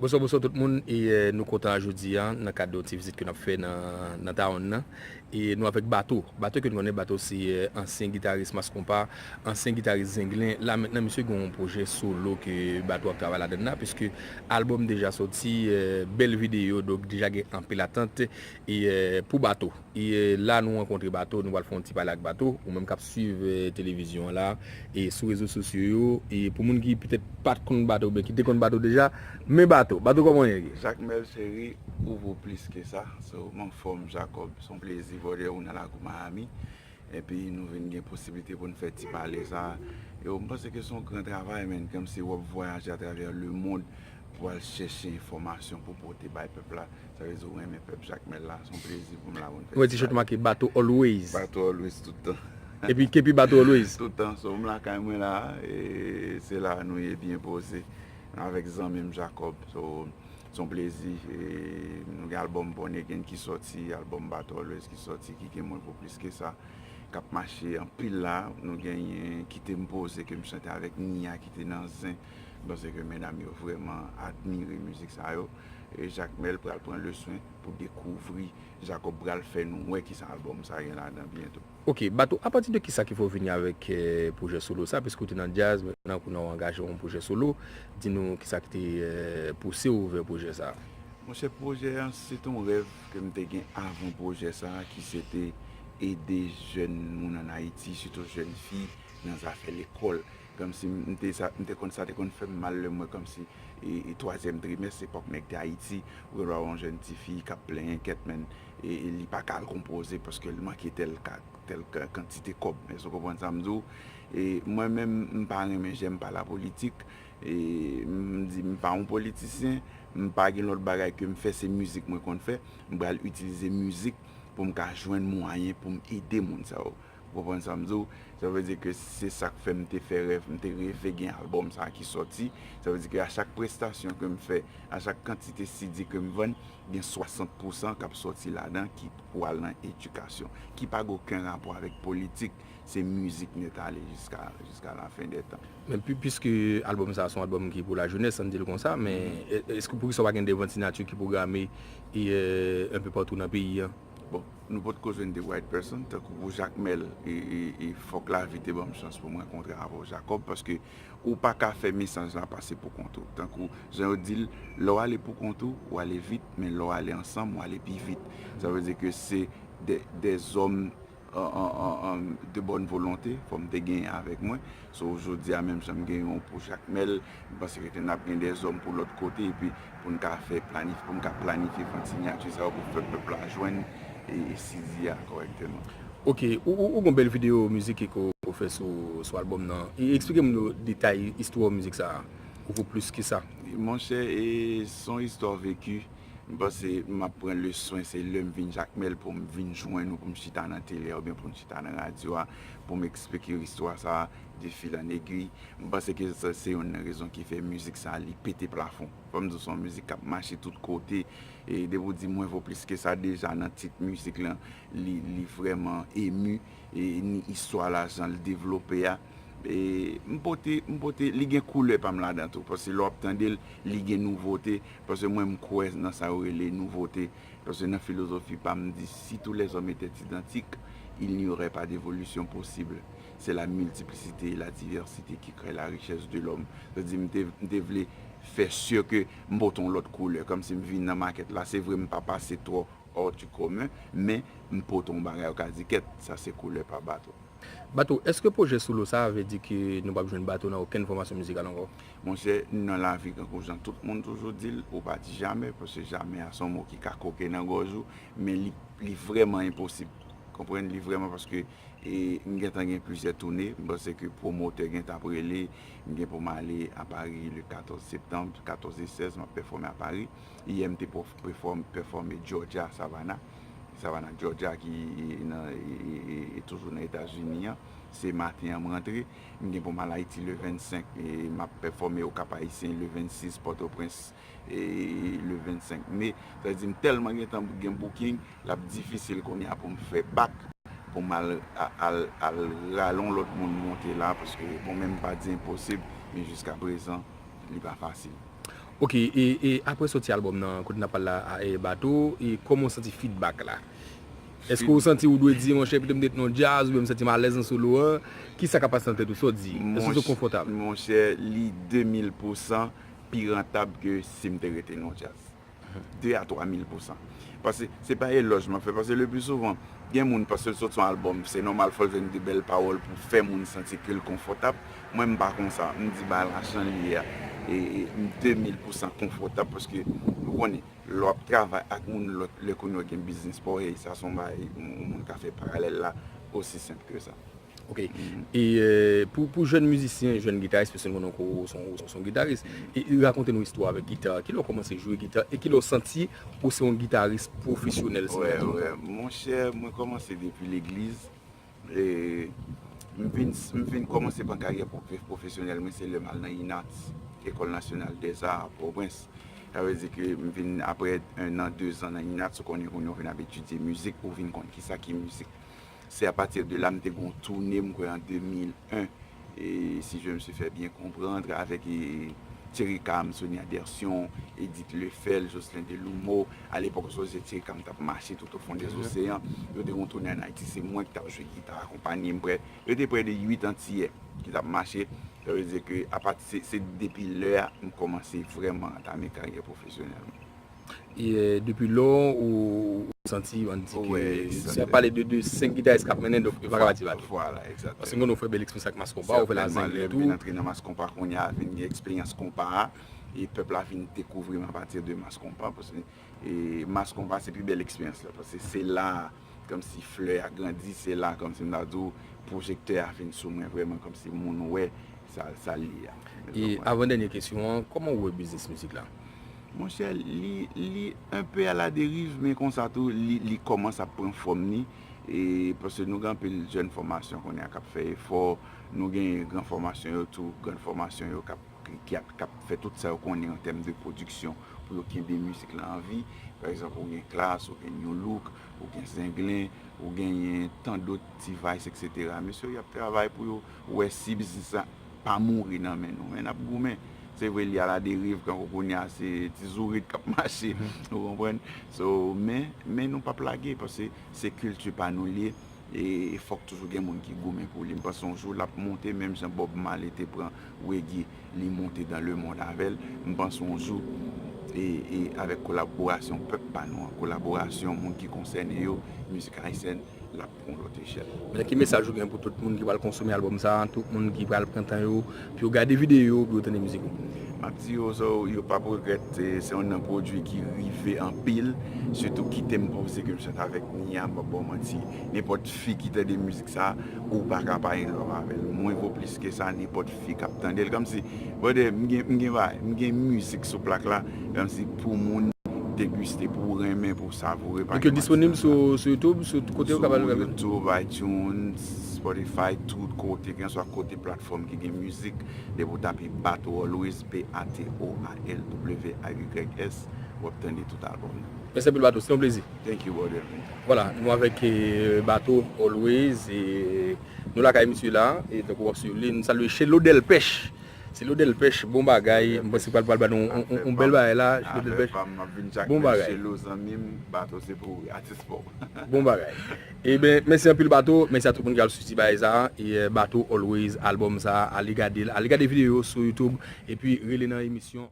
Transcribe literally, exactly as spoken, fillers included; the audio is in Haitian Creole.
Bonswa, bonswa tout moun. E, eh, nou kontan jodi a nan kad yon ti vizit ke n ap fè nan, nan Tawonn nan. E nou avèk Bato. Bato ke nou konnen, Bato se, eh, ansyen gitaris Mass Konpa, ansyen gitaris Zenglen. La mentnan, misye gen yon pwojè solo ke Bato ap travay ladann la, piske albòm deja sòti, eh, bèl videyo, donk deja gen anpil atant. E, eh, pou Bato. E, eh, la nou rankontre Bato, nou pral fè yon ti pale ak Bato, ou menm k ap swiv, eh, televizyon an la, e sou rezo sosyo yo, e pou moun ki petèt pa t konn Bato, oubyen ki te konn Bato deja, men Bato, Bato kòman w ye? Jakmèl cheri, ou vo plis ke sa, so m anfòm Jakòb, se yon plezi brother ou nan lakou Miami, epi nou vin gen posiblite pou n fè ti pale sa, yo, m panse ke se yon gran travay, men, kòmsi w ap vwayaje atravè lemonn, pou al chèche enfòmasyon pou pote bay pèp la. Sa vle di ou renmen pèp Jakmèl la, se yon plezi pou m la pou n fè. Mwen ti tishèt make Bato always. Bato always tout tan. Epi kepi Bato always. Tout tan, so m lakay mwen la, e se la nou ye byen poze. Avèk zanmi m Jakòb, so se yon plezi. E nou gen albòm Born Again ki sòti, albòm Bato always ki sòti, ki gen mwen pou plis ke sa. K ap mache anpil la. Nou genyen Kite m poze ke m chante avèk Nia ki te nan Zen. M panse ke medam yo vrèman admire mizik sa yo. E Jakmèl pral pran leswen pou dekouvri. Jakòb pral fè nou wè kisa albòm sa gen ladan byento. Ok, Bato, apati de kisa ki fè w vini avèk, eh, pwojè solo sa, piske w te nan djaz, mentnan kounye a w angaje w yon pwojè solo, di nou kisa ki te, eh, pouse w vè pwojè sa? Monchè, pwojè an, se te yon rèv ke m te gen avan pwojè sa a, ki se te ede jèn moun ann Ayiti, sitou jèn fi, nan zafè lekòl. Kòmsi m te sa, m te konn sa, te konn fè m mal lè m wè kòmsi, e, e twazyèm trimès, epòk nèg te Ayiti, ou gen dwa wè yon jèn tifi k ap plenyen, kèt, men, e, e li pa ka al konpoze paske l manke tèl ka, tèl ka, kantite kòb. Èske w konprann sa m di w? E mwen menm, m pa renmen jan m pale a politik. E m di, m pa yon politisyen, m pa gen lòt bagay ke m fè, se mizik mwen konn fè. M pral itilize mizik pou m ka jwenn mwayen pou m ede moun sa yo. Ou konprann sa m di w? Sa vle di ke se sa k fè m te fè rèv, m te reve gen albòm sa a ki sòti. Sa vle di ke a chak prestasyon ke m fè, a chak kantite C D ke m vann, gen swasant pousan k ap sòti ladan ki pou al nan edikasyon, ki pa gen okenn rapò avèk politik. Se mizik nèt ale jiska, jiska la fen dè tan. Men pi-, piske albòm sa a se yon albòm ki pou lajenès, ann di l konsa, men e-, èske poukisa w pa gen de vant siyati ki pwograme e, eh, enpe patou nan peyi a? Bon, nou potko jwenn the right person, tankou pou Jakmèl, e, e, e fòk lavi te ban m chans pou m rankontre avè w, Jakòb, paske ou pa ka fè mesaj la pase pou kont ou. Tankou jan yo di l, lè w ale pou kont ou, ou ale vit, men lè w ale ansanm, ou ale pi vit. Sa vle di ke se de, de zòm an, an, an, an, de bòn volonte, fò m te genyen avèk mwen. So, jodi a, menm jan m gen yon pou Jakmèl, m panse ke te n ap gen de zòm pou lòt kote, epi pou n ka fè planif-, pou n ka planifye vant siyati sa yo pou fè pèp la jwenn e, e C D a kòrèkteman. Ok, ou, ou, ou gon bèl videyo mizik ke w, w fè sou, sou albòm nan. E eksplike m nou detay istwa mizik sa a. Ou vo plis ke sa. Monchè, e se yon istwa veki. M panse m ap pran leswen, se lè m vin Jakmèl pou m vin jwenn ou, pou m chita nan tele a oubyen pou m chita nan radyo a, pou m eksplike istwa sa a de fil an egwi. M panse ke sa se youn nan rezon ki fè mizik sa a li pete plafon. Fò m di w, se yon mizik k ap mache tout kote. E depi w di mwen vo plis ke sa, deja nan tit mizik lan, li, li vrèman emi. E ni istwa la, jan l devlope a. E m pote, m pote, li gen koulè pa m ladan tou, paske lè w ap tande l, li gen nouvote, paske mwen m kwè nan sa yo rele nouvote, paske nan filozofi pa m, m di, si tous les hommes étaient identiques, il n'y aurait pas d'évolution possible. C'est la multiplicité et la diversité qui crée la richesse de l'homme. Sa di, m te, m te vle fè si ke m pote yon lòt koulè, kòmsi m vin nan makèt la, se vre m pa pase twò hors du commun, men m pote yon bagay, yo ka di, kèt, sa se koulè pa Bato. Bato, èske pwojè solo sa a vle di ke nou p ap jwenn Bato nan okenn fòmasyon mizikal ankò? Monchè, nan lavi, tankou jan tout moun toujou di l, ou pa di jamè, paske jamè a se yon mo ki ka koke nan gòj ou, men li, li vrèman enposib. Konprann? Li vrèman, paske, e, m gentan gen plizyè toune, m panse ke pwomotè gentan ap rele, m gen pou m ale a Pari le katòz septanm, katòz e sèz, m ap pèfòme a Pari. Yè m te pèfòm-, pèfòme Georgia, Savannah. Savannah, Georgia, ki nan, e, e, e, e toujou nan Etazini an. Se maten an m rantre. M gen pou m al Ayiti le vennsenk, e m ap pèfòme o Cap Haïtien le vennsis, Pòtoprens, e, le vennsenk me. Sa vle di m tèlman gentan gen booking, l ap difisil kounye a pou m fè bak, pou m al, a- al, al rale yon lòt moun monte la, paske, bon, men m pa di enposib, men jiskaprezan, li pa fasil. Ok, e, e apre sòti albòm nan, kote n ap pale la, a, e, Bato, e kòman w santi feedback la? Èske w santi w dwe di, monchè, pito m te nan djaz, oubyen m santi m alèz nan solo an? Kisa k ap pase nan tèt ou, sa w di? Èske w konfòtab? Monchè, li de mil pousan pi rantab ke si m te rete nan djaz. De a twa mil pousan. Paske se pa elòj m ap fè, paske le pli souvan, gen moun, paske l sot yon albòm, se nòmal fò l jwenn de bèl pawòl pou fè moun santi ke l konfòtab. Mwen, m pa konsa. M di bagay la jan l ye a. E, e m de mil pousan konfòtab, paske ou konnen, lè w ap travay ak moun lòt, lè kounye a w gen biznis pa w, e sa se yon bagay, yon moun ka fè paralèl la osi senp ke sa. Ok. E, e, pou, pou jèn mizisyen, jèn gitaris, paske nou konnen w se yon, se yon gitaris, e, e rakonte nou istwa avèk gita, kilè w kòmanse jwe gita, e kilè w santi ou se yon gitaris pwofesyonèl, si m ka di konsa? Monchè, mwen kòmanse depi legliz. E m vin, m vin kòmanse pran karyè pwofe- pwofesyonèl mwen, se lè m al nan INATS, École Nationale des Arts, Pòtoprens. Sa vle di ke m vin, apre en an, de zan nan INATS, ou konnen kounye a w vin ap etidye mizik, ou vin konn kisa ki mizik. Se apati de la m te gen yon toune, m kwè an de mil en, e si je me suis fait bien comprendre, avèk, e, Thierry Cam, Sonia Dersion, Edith Lefel, Jocelyn Deloumo. Alepòk, se Thierry Cam t ap mache tout au fond des océans. Yo te gen yon toune ann Ayiti, se mwen ki t ap jwe gita, akonpanye m prè. Yo te prè de uit Antiyè ki t ap mache. Sa vle di ke apati, se, se depi lè a m kòmanse vrèman antame karyè pwofesyonèl mwen. E, e, depi lò ou, ou santi, ann di ke, se ap pale de, de senk gitaris k ap mennen, donk yo pa ka pati pa tou. Vwala, egzakteman. Paske nou fè bèl eksperyans ak Mas Konpa, ou fè Lazenn tou. Vin antre nan Mas Konpa kounye a, vin gen eksperyans konpa a, e pèp la vin dekouvri m apati de Mas Konpa, paske, e, Mas Konpa se pi bèl eksperyans la, paske se la kòmsi flè a grandi, se la kòmsi m ta di w pwojektè a vin sou mwen vrèman, kòmsi moun wè sa, sa l ye a. E avan dènye kesyon an, kòman w wè biznis mizik la? Monchè, li, li un peu à la dérive, men konsa tou, li, li kòmanse ap pran fòm li. E, paske nou gen anpil jèn fòmasyon kounye a k ap fè efò, nou gen gran fòmasyon yo tou, gran fòmasyon yo k ap, ki, ki ap, k ap fè tout sa yo konnen an tèm de pwodiksyon pou yo kenbe mizik la an vi. Pa egzanp, ou gen Klass, ou gen New Look, ou gen Zenglen, ou genyen tandòt, T-Vice, etsetera. Mesye yo, y ap travay pou yo wè si biznis la pa mouri nan men nou, men n ap goumen. Se vre, li a la deriv, kankou kounye a se ti zourit k ap mache, ou konprann? So, men, men nou p ap lage, paske se kilti pa nou l ye, e, e fòk toujou gen moun ki goumen pou li. M panse yon jou l ap monte, menm jan Bob Marley te pran reggae, li monte dans le monde avè l. M panse yon jou, e, e avèk kolaborasyon pèp pa nou an, kolaborasyon moun ki konsène yo, mizik ayisyèn, l ap pran yon lòt echèl. Men ki mesaj ou gen pou tout moun ki pral konsome albòm sa a, tout moun ki pral pran tan yo pou yo gade videyo, pou yo tande mizik ou? M ap di yo, so, yo p ap regrèt, se, se yon nan pwodui ki rive anpil, sitou kite m poze ke m chante avèk Nia, m p ap ba w manti. Nenpòt fi ki tande mizik sa, ou pa ka pa in love avè l. Mwen vo plis ke sa, nenpòt fi k ap tande l. Kòmsi, brother, m gen, m gen bagay, m gen mizik sou plak la, kòmsi pou moun degiste, pou w renmen, pou w savoure. Donk yo disponib sou, sou YouTube, sou tout kote yo kapab. Sou YouTube, iTunes, Spotify, tout kote, kenswa kote platfòm ki gen mizik, depi w tape Bato Always, P A T O A L W A Y S, w ap tande tout albòm nan. Mèsi anpil Bato, se yon plezi. Thank you, brother. Vwala, nou avèk, eh, Bato Always, e nou lakay misye la, e tankou w ap swiv li, nou salye Chelo Delpech. Se Lodèl Pèch, bon bagay. M panse pral pral ba nou yon bèl bagay la, Lodèl Pèch. Bon bagay. Bon bagay. Ebyen, mèsi anpil Bato. Mèsi a tout moun ki al swiv ti bagay sa. E Bato Always, albòm sa, ale gade l, ale gade videyo sou YouTube. Epi rele nan emisyon.